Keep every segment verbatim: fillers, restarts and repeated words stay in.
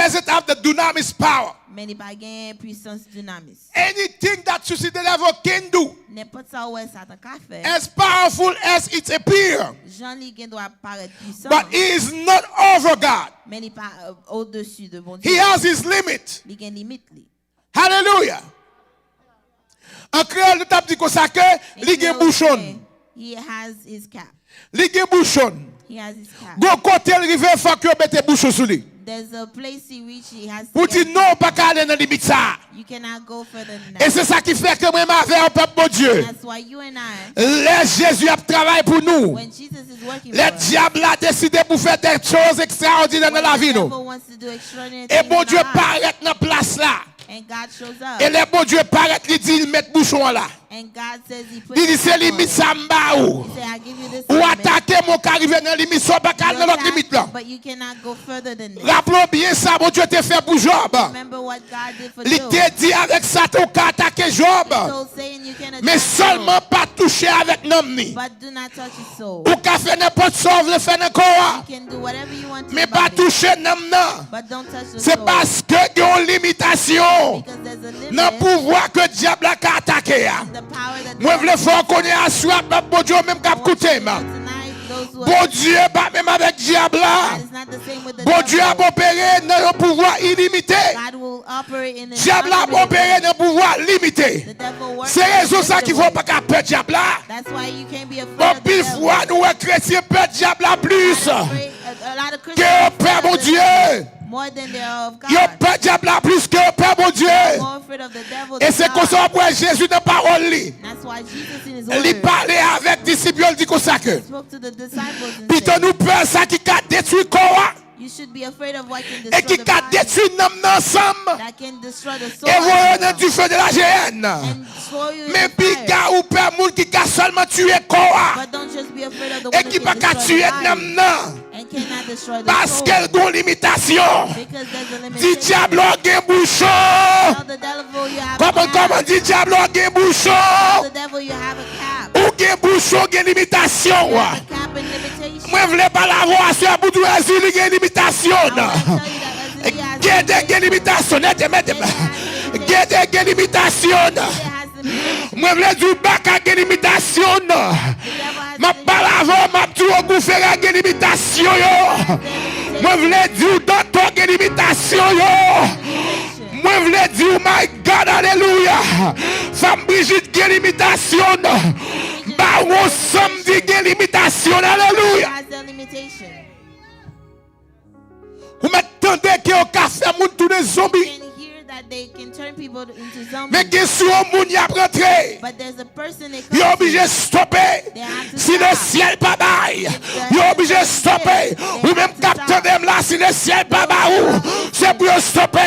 doesn't have the dunamis power. Men li pa genyen pwisans dinamis. Anything that you see the devil can do, Nenpòt sa ou wè Satan ka fè, as powerful as it appears, jan li gen dwa parèt pwisan, but he is not over God. Men li pa euh, odesi de He Bondye. Has his limit. Li gen limit li. Hallelujah. An kreyòl, nou t ap di konsa ke li gen bouchon. He has his cap. Li gen bouchon. He has his cap. Gon kote l rive, fòk yo mete bouchon sou li. There's a place he reach, he has to Pou di get. Non, ou pa ka ale nan limit sa. You cannot go further than E that. Se sa ki fè ke mwen menm avè w, pèp Bondye, That's why you and I, lè Jezi ap travay pou nou, when Jesus is working lè for us, dyab la deside pou fè de choz ekstraòdinè when nan lavi the nou, devil wants to do extraordinary e things in Bondye our life, parèt nan plas la. And God shows up. E lè Bondye parèt, li di, met bouchon an la. And God says he put Li di, the Se cap on limit it. Sa m ba ou. He said, I give you this Ou limit. Atake m, ou ka rive nan limit sa, ou pa ka al You nan lòt attack, limit la. But you cannot go further than this. Raple w byen sa Bondye te fè pou Jòb. Remember what God did for Li Job. Te di avèk Satan, ou ka atake Jòb. He told Satan, you can attack Men Job, sèlman pa touche avèk nanm ni. But do not touch his soul. Ou ka fè nenpòt sa w vle fè nan kò a. You can do whatever you want to Men the pa body, touche nanm nan. But don't touch the Se soul. Paske gen yon limitasyon Because there's a limit nan pouvwa ke dyab la ka atake a. The power that Mwen the vle devil fè w konnen aswè a, pèp Bondye, ou menm k I ap want you koute to m. know tonight, those who are Bondye pa menm avèk dyab la. God is not the same with the Bondye ap devil. Opere nan yon pouvwa ilimite. God will operate in an Dyab la ap unlimited opere way. Nan pouvwa limite. The devil works Se in a rezon sa limited ki fè w way. Pa ka pè dyab la. That's why you can't be afraid of the Anpil devil. Fwa nou wè kretyen pè dyab la plis Afraid- A, a lot of ke yo Christians pè fear the Bondye. devil more than they are of God. Yo pè dyab la plis ke yo pè Bondye. More afraid of the devil E than se konsa God. w ap wè Jezi nan pawòl li. That's why Jesus in his Li word pale avèk disip yo, li di konsa ke spoke to the disciples and pito said, nou pè sa ki ka detwi kò a You should be afraid of what can e destroy ki the ka body, detwi nanm nan ansanm that can destroy the soul e voye yo as nan well, dife de la jeyèn. And throw you in Men the pi fire. Ga ou pè moun ki ka sèlman tiye kò a But don't just be afraid of the e one ki that pa can ka destroy tiye the nanm body nan. And cannot destroy the Paske l soul. Gon limitasyon. Because there's a Di dyab limitation. La w gen bouchon. Tell the devil you have Kòman a kòman mouth. Di dyab la w gen Tell bouchon. the devil you have a cap. Ou gen bouchon, ou gen limitasyon. You have a cap and limitation. Mwen vle pale avè w aswè pou di w Ezili gen limitasyon. I wanna tell you that Ezili has Gede gen limitasyon. Nète mète. Gede gen limitasyon. Ezili has limitation. Mwen vle di w Baka gen limitasyon. The devil has M ap pale avè w, m ap di w Ogou Ferè gen limitasyon yo. Mwen vle di w Dòkta gen limitasyon yo. Mwen vle di w, my God, alelouya. Fanm Brijit gen limitasyon. Bawon Sanmdi gen limitasyon, alelouya. Has a limitation. Ou mèt tande ke yo ka fè moun tounen zonbi. You can hear that they can turn people into zombies. Men gen sou yon moun y ap rantre. But there's a person they Yo come oblije to. Stope. They have to Si le stop. Syèl pa bay, yo oblije stope. Ou menm k ap tande m la, si le Syèl pa ba ou, se pou yo stope.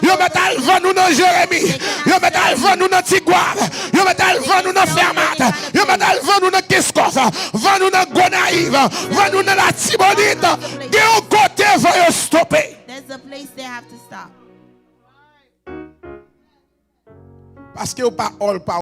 Yo mèt al vann ou nan Jeremi. Yo mèt al vann ou nan Tigwav. Yo mèt al vann ou nan Fèmat. Yo mèt al vann ou nan Kenskòf. Vann ou nan Gonayiv. Vann ou nan Latibonit. Gen yon kote fò yo stope. There's a place they have to stop. Paske yo pa all powerful.